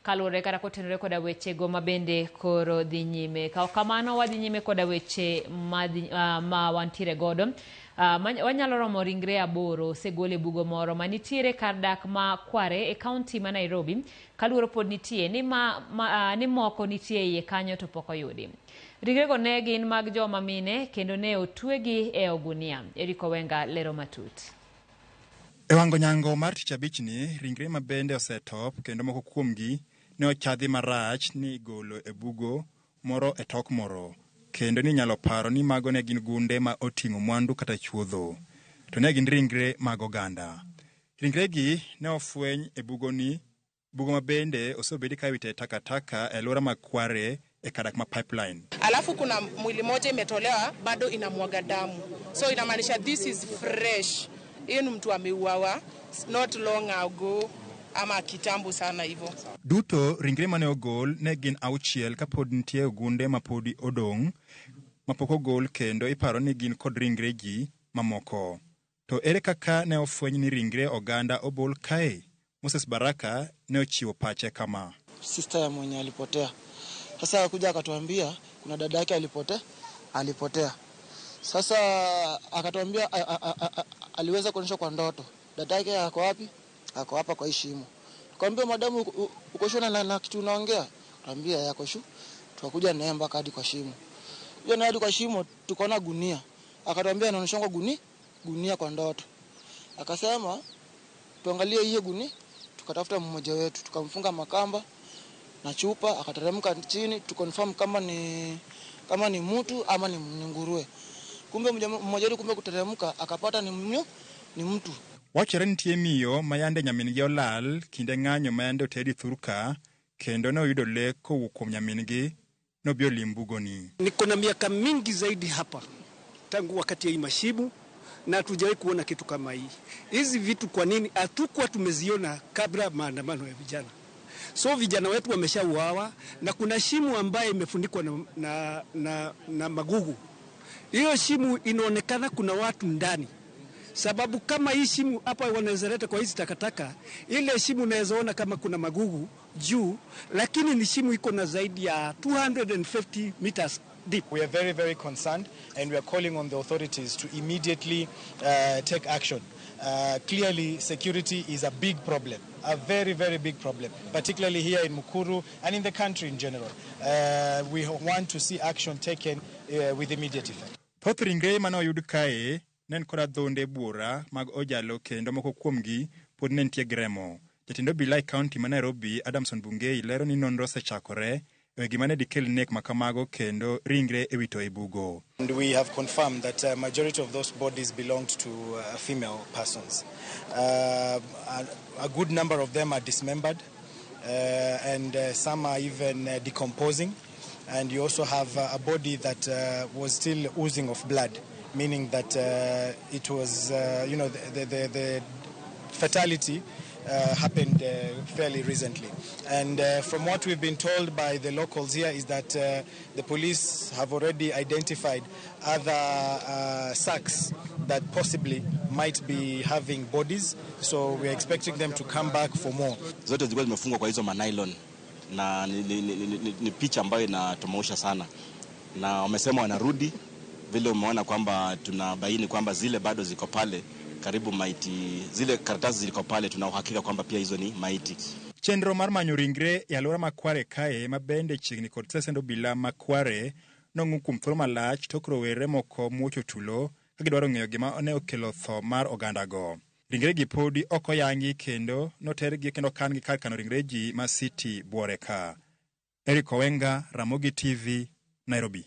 Kaluwore kata kotenore koda wechego ma bende koro dhi nyime. Ka ok kamano wadhi nyime koda weche ma wantiere godo. Wanyalo romo ringre aboro osegol e bugo moro manitiere kar dak ma Kware e kaunti ma Nairobi kaluoro pod nitie ni, ma, ma, ni moko nitie iye kanyo to pok oyudi. Ringrego ne gin mag joma mine kendo ne otwegi e ogunia. Eric Owenga lero matut. E wango nyango mar tich abichni, ringre ma bende osetop kendo moko kuomgi ne ochadhi marach ni igolo e bugo moro e tok moro, kendo ni inyalo paro ni mago ne gin gunde ma oting'o mwandu kata chuodho, to ne gin ringre mag oganda. Ringregi ne ofweny e bugoni, bugo ma bende osebedi ka iwite takataka e alwora ma Kware e kar dak ma Pipeline. Alafu kuna mwili moja imetolewa bado inamwaga damu, so inamaanisha this is fresh. Hiyo ni mtu ameuawa not long ago ama kitambo sana hivyo. Duto ringre mane ogol ne gin auchiel kapod nitie ogunde mapodi odong' mapok ogol kendo iparo ni gin kod ringre ji mamoko. To ere kaka ne ofweny ni ringre oganda obol kae? Moses Baraka ne ochiwo pache kama. Sister ya mwenye alipotea. Sasa akuja akatuambia kuna dada yake alipotea. Sasa akatuambia aliweza kuonyeshwa kwa ndoto dada yake ako wapi? Ako hapa kwa hii shimo. Tukamwambia, "Madamu, uko sure na kitu unaongea?" Tukamwambia yako sure. Tukakuja naye mpaka hadi kwa shimo. Kuja naye hadi kwa shimo tukaona gunia. Akatuambia anaonyeshwa gunia kwa ndoto. Akasema tuangalie hiyo gunia, tukatafuta mmoja wetu, tukamfunga makamba na chupa, akateremka chini tuconfirm kama ni mtu ama ni nguruwe. Kumbe mmoja wetu kumbe kuteremka akapata ni mtu. Wachore ni nitie miyo ma yande nyamin-gi olal kinde ng'anyo ma yande otedi thurka kendo ne oyudo lek kowuok kuom nyamin-gi nobiro lim bugoni. Niko na miaka mingi zaidi hapa tangu wakati ya hii mashimo na hatujawahi kuona kitu kama hii. Hizi vitu kwa nini hatukuwa tumeziona kabla maandamano ya vijana? So vijana wetu wameshauawa na kuna shimo ambaye imefunikwa na magugu. Hiyo shimo inaonekana kuna watu ndani, sababu kama hii shimo hapa wanaweza leta kwa hizi takataka, ile shimo unaweza ona kama kuna magugu juu, lakini ni shimo iko na zaidi ya 250 meters deep. We are very, very concerned and we are calling on the authorities to immediately take action. Clearly, security is a big problem, a very, very big problem, particularly here in Mukuru and in the country in general. We want to see action taken with immediate effect. Thoth ringre mane oyud kae ne en kod adhonde buora mag ojalo kendo moko kuomgi pod ne nitie gi remo. Jatend obila e kaunti ma Nairobi, Adamson Bungei, lero ni nonro osechakore e gima ne dikel nek ma kamago kendo ringre iwito e bugo. And we have confirmed that a majority of those bodies belonged to female persons. A good number of them are dismembered and some are even decomposing. And you also have a body that was still oozing of blood, meaning that it was, the fatality happened fairly recently. And from what we've been told by the locals here is that the police have already identified other sacks that possibly might be having bodies. So we're expecting them to come back for more. Zote zilikuwa zimefungwa kwa hizo manylon na ni picha ambayo inatomausha sana, na wamesema wanarudi vile umeona kwamba tunabaini kwamba zile bado ziko pale karibu maiti, zile karatasi ziliko pale, tuna uhakika kwamba pia hizo ni maiti. Chenro mar manyo ringre e alwora ma Kware kae ma bende chiegni kod stesend obila ma Kware nong'u kuom thuolo malach tok rowere moko muocho tulo ka gidwaro ng'eyo gima ne okelo tho mar ogandago. Ringre gi podi ok oyangi kendo notergi kendo kan gi kar kano ringre ji ma City Buore ka. Eric Owenga, Ramogi TV, Nairobi.